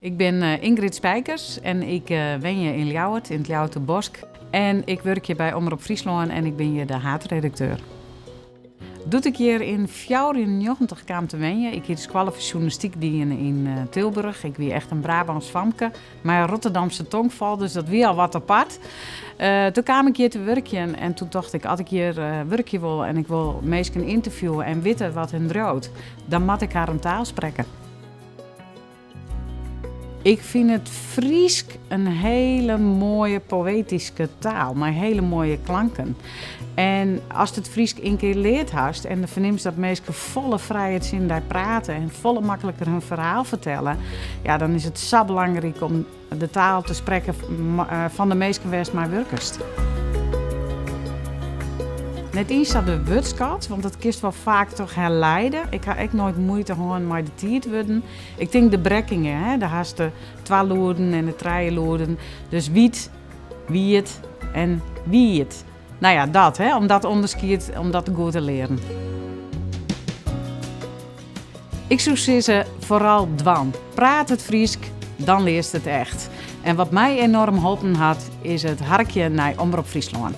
Ik bin Ingrid Spijkers en ik wenje yn Ljouwert, yn it Ljouwerter Bosk. En ik wurkje by Omrop Fryslân en ik bin hjir de haadredakteur. Doe't ik hjir yn 94 kaam te wenjen, ik hie de skoalle foar sjoernalistyk dien yn Tilburg. Ik wie echt in Brabants famke mei in Rotterdamse tongfal, dus dat wie al wat apart. Doe kaam ik hjir te wurkjen en toen tocht ik, as ik hjir wurkje wol en ik wol minsken ynterviewe en witte wat hun driuwt, dan moat ik harren taal sprekke. Ik fyn it Frysk in hele moaie poëtyske taal mei hele moaie klanken. En ast it Frysk in kear leard hast en fernimst dat minsken folle frijer tsjin dy prate en folle makliker hun ferhaal fertelle, ja, dan is it sa belangryk om de taal te sprekken fan de minsken wêr'tst mei wurkest. Net iens sa de wurdskat, want dat kinst wol faak troch herleide. Ik ha ek noait muoite hân mei de tiidwurden. Ik tink de brekkingen, hè, dêr hast de twalûden en de trijelûden. Dus wyt, wiet en wiet. No ja, dat, hè, om dat ûnderskied, om dat goed te learen. Ik soe sizze, foaral dwaan. Praat it Frysk, dan learst it echt. En wat my enoarm holpen hat, is it harkjen nei Omrop Fryslân.